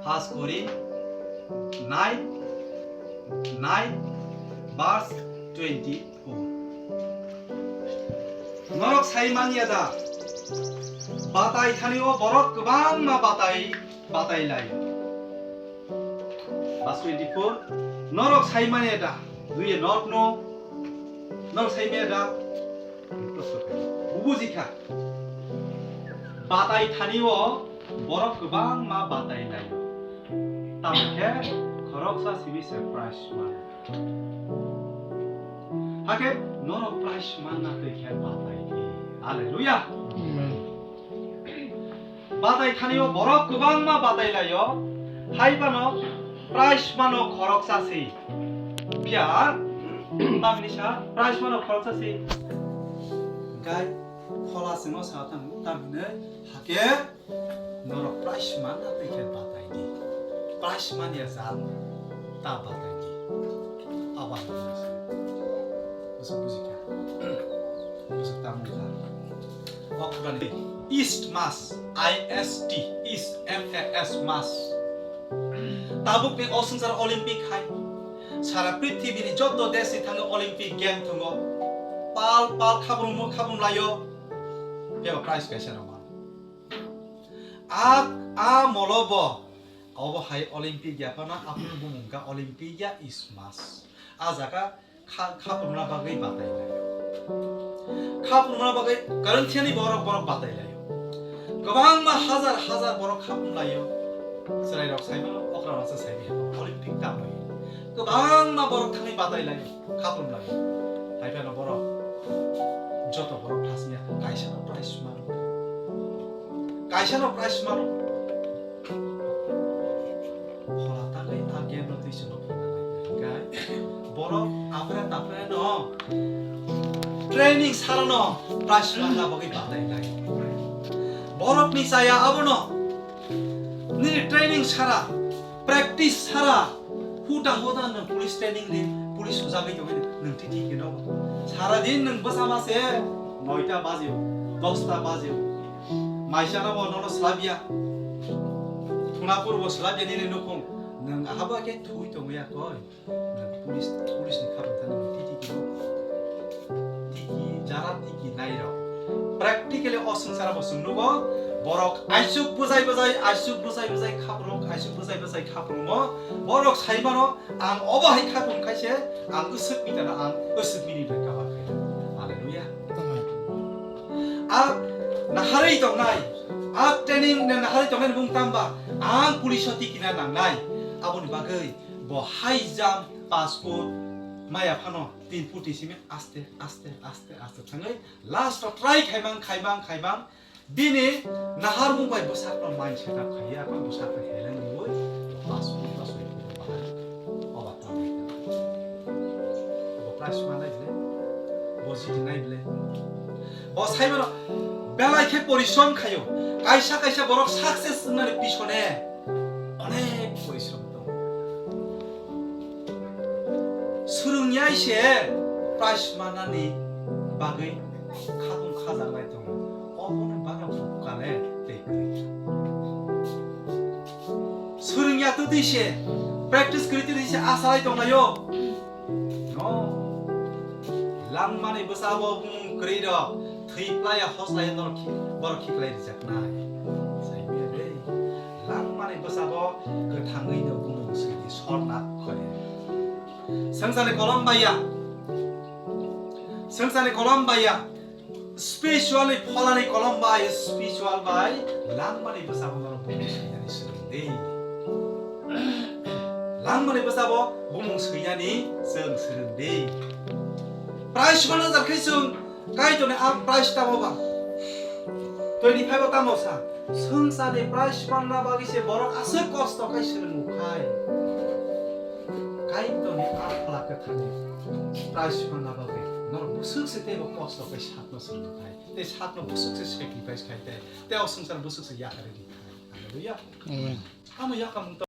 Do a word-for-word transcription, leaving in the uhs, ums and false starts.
First Korinth nine, nine, verse twenty-four. Norok sai manya da, batai thani o borok kwbangma batai, batai lai. Verse twenty-four, norok sai manya da, do you not know? Norok sai manya da, Bubuji kha. Batai thani o borok kwbangma batai lai. Tamo khe khoroksa simi se prize man. Hakhe norok prize manna twi khe batai di. Hallelujah. Amen. Batai thani o borok kwbangma batai lai o. Hai phano prize mano khoroksa si. Phiya tamni sa prize mano khoroksa si. Gai phola sino sa tam, tam hinwi hakhe norok prize manna twi khe batai di. Prize manya jat ta batai di. Abo ang buji kha. Buji kha. Buji tamo kha. Okhrani East Mas, I S T, East M A S Mas. Tabukni o swngchar Olympic hai. Sara prithibini joto desh ni thangwi Olympic game thwngo. Pal pal khabrummo khabrumlaio. Bebo prize kaisa rwmano. A, a molo bo. Obo hai Olympic ya phano, aphuru bumung ka Olympic ya East Mas. A jaga kha-, khaprumna bagwi batai lai. Khaprumna bagwi Corinthian ni borok, borok batai lai. Kwbangma hazar hazar borok khaprum lai o. Chwrai rok sai mano, okra rok se sai mano. Olympic tamwi. Kwbangma borok thangwi batai lai o. Khaprum lai o. Hai phano borok. Joto borok thasnya kaisa no prize mano. Kaisa no prize mano. Phola tangwi a game no twi chwngno phunuknai. Hwnkhe borok aphre taphre no training sarano prize manna bagwi batai lai. Borokni chaya abono nini training sara, practice sara, huda huda nwng police training di, police hujagwi tongwi nwng thik thik khe no. Sara din nwng bwsa ma se noita baji o, dosta baji o. Maisano bo nono swlabya. Thunapur bo swlabya nini nukhung. Nwng ahabo khe thui tongwi ya koi. Nwng police, police ni khapang thani nwng titi kiro. Tiki, jara tiki nairo. Practically o swngchara bo chwng nugo. Borok aisuk bwjai bwjai, aisuk bwjai bwjai khaprok, aisuk bwjai bwjai khaprokmo. Borok saimano, ang obo hai khaprok khaise, ang usuk pitana, ang usuk mini bai kaba khaina. Hallelujah. A naharwi tongnai, a training ne naharwi tongnai bung tamba, ang police o tikina nangnai. Aboni bagwi bo high jump, pass foot, maya phano tin foot simi aste, aste, aste, aste thangwi last o try khaimang, khaimang, khaimang, bini naharmung bai bwsakno mind setup khaiya, bwsakno heleng rwui pass foot, pass foot bahai. Oba tamo. Bo prize manai bile, bo jitinai bile. Bo saimano belai khe porishrom khaio. Kaisa kaisa borok success wngnani pisone onek porishrom tongo. Swrwngya se prize manani bagwi khatung khajaknai tongo. Oboni bagwi bukale tei kwrwi. Swrwngya twtwi se, practice kwrwi twtwi se asalai tonglaio. No. Langmani bwsabo bumung kwrwi rok thwi playa hoslai norok khi-, borok khiklai rijaknai. Saimanya de. Langmani bwsabo kwthangwi no bumung swidi sorna khore. Swngcharni kolom baiya. Swngcharni kolom baiya. Spiritual ni pholani kolom bai, spiritual bai langmani bwsabo norok bumung swinani swrwng di. Langmani bwsabo bumung swinani chwng swrwng di. Prize manna jar khe chwng Kaitorni a prize tamo ba? Twenty-five o tamo sa? Swngcharni prize manna bagwi se borok aswk kosto khai swrwng khai. Kaitorni a phola kwthangni prize manna bagwi norok bwswk se teibo kosto khai sakno swrwng khai. Tei sakno bwswk se sacrifice khai tei, tei o swngchar bwswk se yakarwi rwi khai. Hallelujah. Amen. Ano yakamung